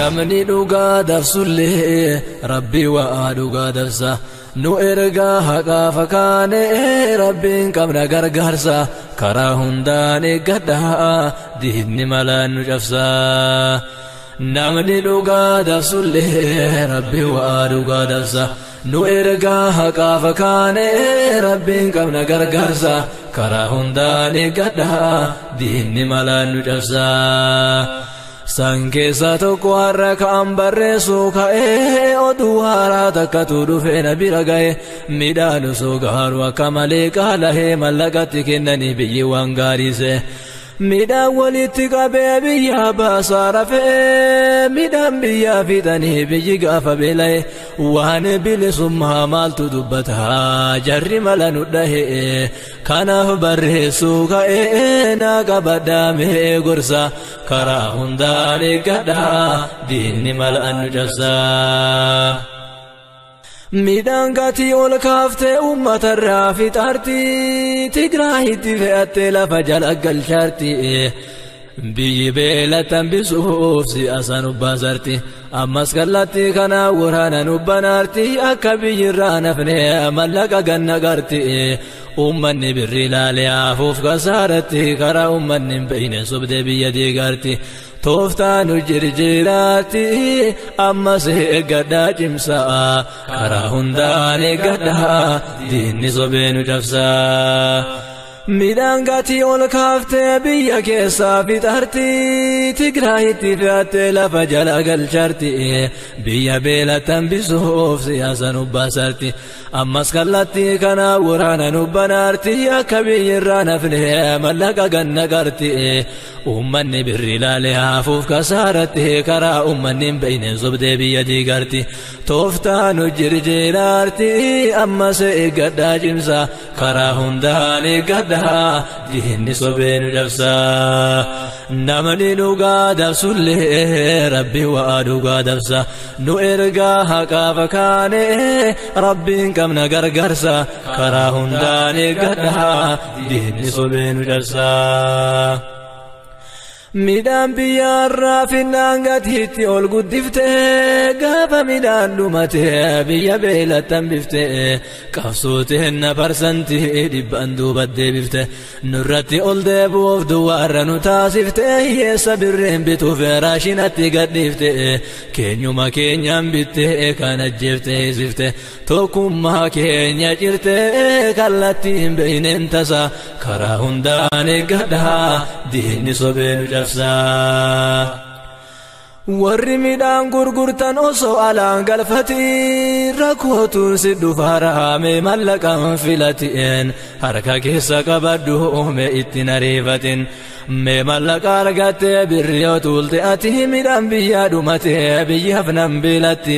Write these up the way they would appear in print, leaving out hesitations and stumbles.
Namni dhugaa dabsullee Rabbi waa dhugaa dabsa. Nu ergaa haqaa fakkaane Rabbiin qabna gargaarsa. Karaa hundaan eeggadhaa diinni malaan nu cabsa. Namni dhugaa dabsullee Rabbi waa dhugaa dabsa. Nu ergaa haqaa fakkaane Rabbiin qabna gargaarsa. Karaa hundaan eeggadhaa diinni malaan nu cabsa. San keessaa tokko har'a ka'an barreessuu ka'ee oduu haaraa takkatu dhufee na bira ga'e midhaan osoo gaaruu akka malee qaala'ee mallaqatti kennanii biyyi waan gaariise. Midhaan walitti qabee biyya baasaa rafee midhaan biyyaa fixanii biyyi gaafa beela'e waan bilisummaa maaltu dubbata jarri mala nu dhahe kanaaf barreessuu ka'ee naa qabadhaamee gorsa karaa hundaan eeggadhaa diinni mala nu cabsa. Midhaan gatii ol kaaftee uummatarraa fixaarti Tigraayitti fe'attee lafa jala galchaarti. Biyyi beelatti hambisuuf siyaasa nu baasarti. Ammas kallattii kana waraana nu banaarti. Akka biyyirraa nafne mallaqa ganna garti. Uummanni birri ilaalee hafuuf kasaaratti karaa uummanni hin beekne sobdee biyya diigarti. Tooftaan nu jirjiraatti ammas eeggadhaa cimsaa. Karaa hundaan eeggadhaa diinni sobee nu cabsaa. Midhaan gatii ol kaaftee biyya keessaa fixaarti. Tigraayitti fe'attee lafa jala galchaarti. Biyya beelatti hambisuuf siyaasa nu baasarti. Ammas kallattii kana waraana nu banaarti. Akka biyyirraa nafne mallaqa ganna garti. Uummanni birri ilaalee hafuuf kasaaratti karaa uummanni hin beekne sobdee biyya diigarti. Tooftaan nu jirjiraarti ammas eeggadhaa cimsa. Karaa hundaan eeggadhaa diinni sobee nu cabsa. Namni dhugaa dabsullee Rabbi waa dhugaa dabsa. Nu ergaa haqaa fakkaane Rabbiin qabna gargaarsa. Karaa hundaan eeggadhaa diinni sobee nu cabsa. Midhaan biyyaarraa finnaan gatiitti ol guddiftee gaafa midhaan dhumatee biyya beelatti hambiftee qabsooteen na parsantii 100 duuba deebifte nurratti ol deebi'uuf duwwaarra nu taasiftee hiyyeessa birreen bituuf raashinatti gadhiifte keenyuma keenyaan bittee kan ajjeeftee hiisifte tokkummaa keenya cirtee kallattii hin beekneen tasa karaa hundaan eeggadhaa diinni sobee nu cabsa. Warri midhaan gurgurtan osoo alaan galfati rakkootuun si dhufaara mee mallaqaan filatiin harka keessa qabadhu mee ittiin ariifatin mee mallaqa argattee birri yoo tuulte ati midhaan biyyaa dhumate biyyi hafnan beelatti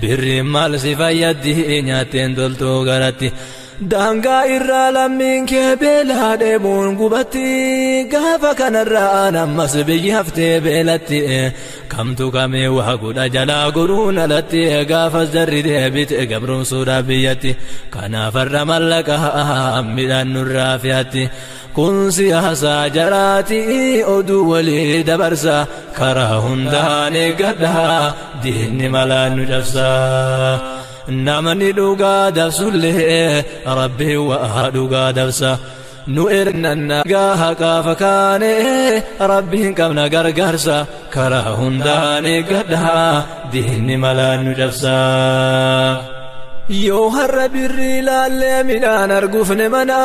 birri maal si fayyaddi nyaatteen toltuu garatti. Daangaa irraa lammiin kee beelaa deemuun gubatti gaafa kanarraa ammas biyyi haftee beelatti kamtu kamee waa godha jalaa goruun alatti gaafas jarri deebite gabroomsuudhaaf biyyatti kanaaf har'a mallaqa midhaan nurraa fe'atti. Kun siyaasaa jaraati oduu walii dabarsa karaa hundaan eeggadhaa diinni malaan nu cabsa. Namni dhugaa dabsullee Rabbi waa dhugaa dabsa. Nu ergnanna haqaa fakkaane Rabbiin qabna gargaarsa. Karaa hundaan eeggadhaa diinni malaan nu cabsa. Yoo har'a birri ilaallee midhaan arguufne mana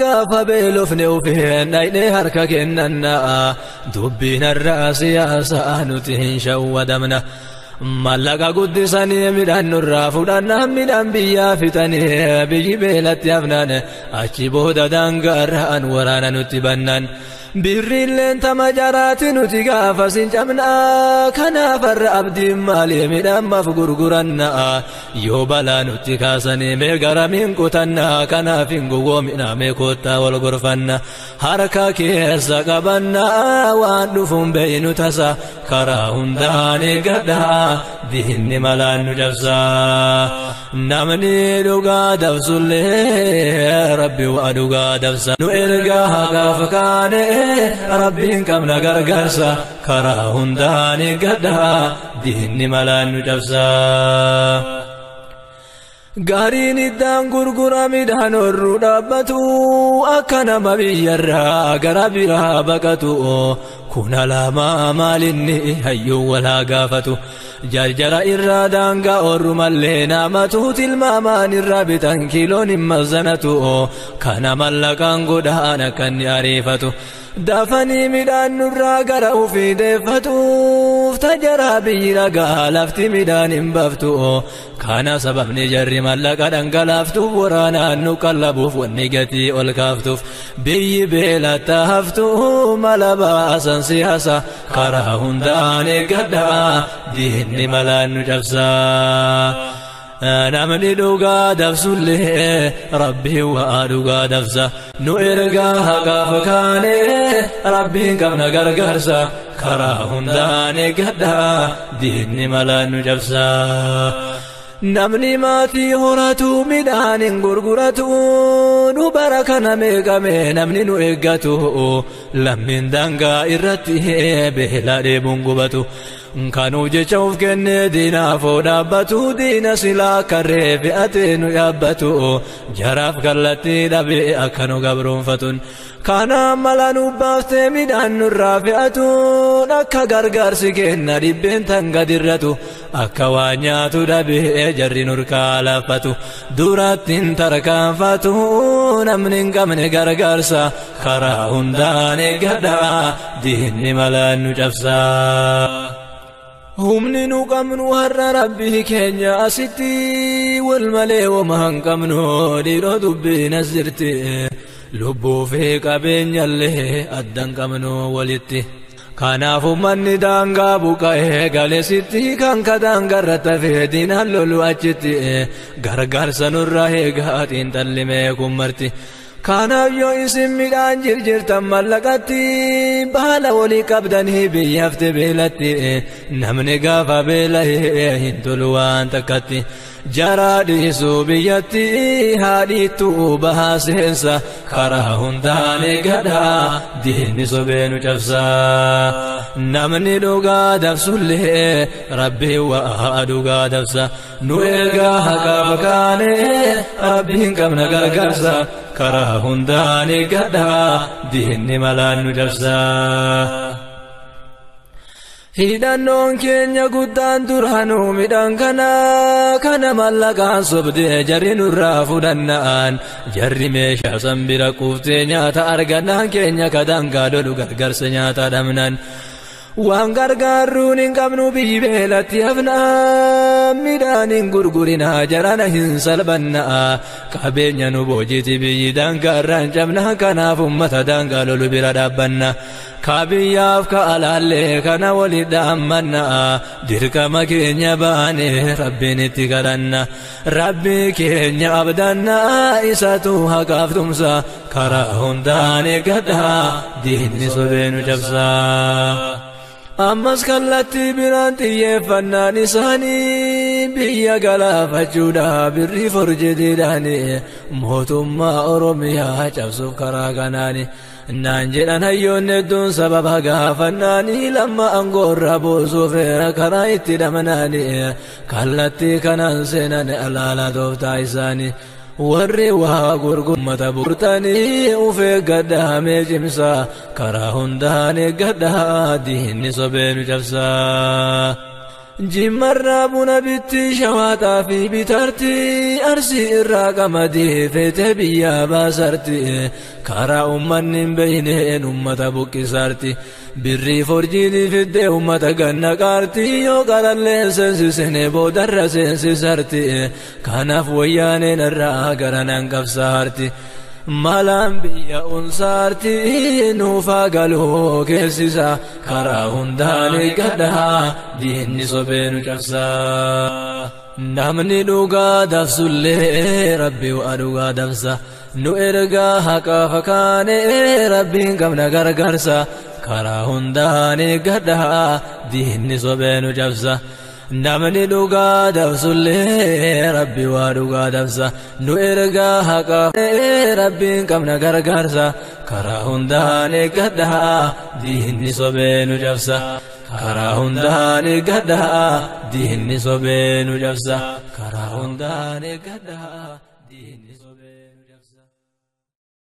gaafa beelofne ufeen dhaqnee harka kennannaa dubbiin har'aa siyaasaa nuti hin shawwadamna. Mallaqa guddisanii midhaan nurraa fudhannaan midhaan biyyaa fixanii biyyi beelatti hafnaan achi booda daangaarraan waraana nutti bannaan. Birriilleen tama jaraati nuti gaafa sin cabnaa kanaaf har'a abdiin maalii midhaan maaf gurgurannaa yoo balaa nutti kaasanii mee garamiin qutannaa kanaaf hin gowwoominaa mee koottaa wal gorfanna harka keessa qabannaa waan dhufuun beeynu tasa karaa hundaan eeggadhaa diinni malaan nu cabsa. Namni dhugaa dabsullee Rabbi waa dhugaa dabsa. Nu ergaa haqaaf kaane Rabbiin qabna gargaarsa karaa hundaan eeggadhaa diinni malaan nu cabsaa. Gaariin iddaan gurgura midhaan horruu dhaabbatu akka nama biyyarraa gara biraa baqatu kun alaamaa maalinni hayyuu walaa gaafatu jarjara irraa daangaa horru mallee namatu tilmaamaan irraa bitan kiiloon hin mazanatu kana mallaqaan godhaan akka inni ariifatu dafanii midhaan nurraa gara ufii deeffatuuf tajaraa biyyi ragaa lafti midhaan hin baftu kana sababni jarri mallaqa dhangalaaftuuf waraanaan nu qallabuuf wanni gatii ol kaaftuuf biyyi beelatti haftu mala baasan siyaasa karaa hundaan eeggadhaa diinni malaan nu cabsaa. Namni dhugaa dabsullee Rabbiin waa dhugaa dabsa nu ergaa haqaaf kaane Rabbiin qabna gargaarsa karaa hundaan eeggadhaa diinni malaan nu cabsaa. Namni maatii horatu midhaan hin gurguratu nu bara kana meeqame namni nu eeggatu lammiin daangaa irratti beela dheebuun gubatu. Kanuu jecha of kennee diinaafoo dhaabbatu diina silaa karree fe'atee nu yaabbatu jaraaf kallattii dhabee akka nu gabroonfatun kana mala nu baaftee midhaan nurraa fe'atuun akka gargaarsi kenna dhibbeen tan gadirratu akka waa nyaatu dhabee jarri nurkaa laaffatu durattiin tarkaanfatu namni hin qabne gargaarsa karaa hundaan eeggadhaa diinni malaan nu cabsaa. Humni nu qabnu har'a Rabbii keenya asitti wal malee wama hin qabnu dhiiroo dubbiin as jirti lubbuu fi qabeenyallee addan qabnu walitti. Kanaaf uummanni daangaa buqqa'ee galeessitti kan ka daangarra tafee diinaan lolu achitti gargaarsa nurraa eegaa xiinxallimee kun marti. Kanaaf yoo isin midhaan jirjirtan mallaqatti baala walii qabdanii biyyafte beelatti namni gaafa beela'ee hin tolu waan takkatti jaraa dhiisuu biyyatti haadhiittuu bahaa seensa karaa hundaan eeggadhaa diinni sobee nu cabsaa. Namni dhugaa dabsullee Rabbiin waa dhugaa dabsa nu ergaa haqaaf kaane Rabbiin qabna gargaarsa karaa hundaan eeggadhaa diinni malaan nu cabsaa. Hidhannoon keenya guddaan duraanuu midhaan kana mallaqaan sobdee jarri nurraa fudhannaan jarri meeshaa san bira quuftee nyaata argannaan keenya ka daangaa lolu gargaarsa nyaata dhabnaan. Waan gargaaruun hin qabnu biyyi beelatti hafnaa midhaan hin gurgurinaa jarana hin salphannaa qabeenya nu boojiti biyyi daangaarraa hin cabnaa kanaaf ummata daangaa lolu bira dhaabbanna kabiyyaaf ka alaallee kana walitti dhaammannaa dirqama keenya baane Rabbiin itti kadhanna Rabbi keenya abdannaa isatu haqaaf tumsa karaa hundaan eeggadhaa diinni sobee nu cabsaa. Ammas kallattii biraan xiyyeeffannaan isaanii biyya galaafachuudha birrii forjetiidhaani mootummaa Oromiyaa cabsuuf karaa kanaani naan jedhan hayyoonni hedduun sababa gaafannaanii lamma aangoorra buusuuf karaa itti dhamanaani kallattii kanaan seenan alaalaa tooftaa isaanii. Warri waa gurgummata burtanii of eeggadhaa mee cimsaa karaa hundaan eeggadhaa diinni sobee nu cabsaa. Jimmarraa buna bitti shawaaxaa fi bitarti arsii irraa qamadii feetee biyyaa baasarti karaa uummanni hin beeyneen uummata buqqisarti birrii forjiitii fiddee uummata ganna qaarti yoo qarallee seensisne boodarra seensisarti kanaaf wayyaaneen irraa garanaan qabsaarti. Malaan biyya unsaarti nuufaa galuu keessisa karaa hundaan eeggadhaa diinni sobee nu cabsaa. Namni dhugaa dabsullee Rabbi waa dhugaa dabsa nu ergaa haqaaf kaane Rabbiin qabna gargaarsa karaa hundaan eeggadhaa diinni sobee nu cabsa. Namni dhugaa dabsullee Rabbi waa dhugaa dabsa. Nu ergaa haqaa Rabbiin qabna gargaarsa. Karaa hundaan eeggadhaa diinni sobee nu cabsa. Karaa hundaan eeggadhaa diinni sobee nu cabsa. Karaa hundaan eeggadhaa diinni sobee.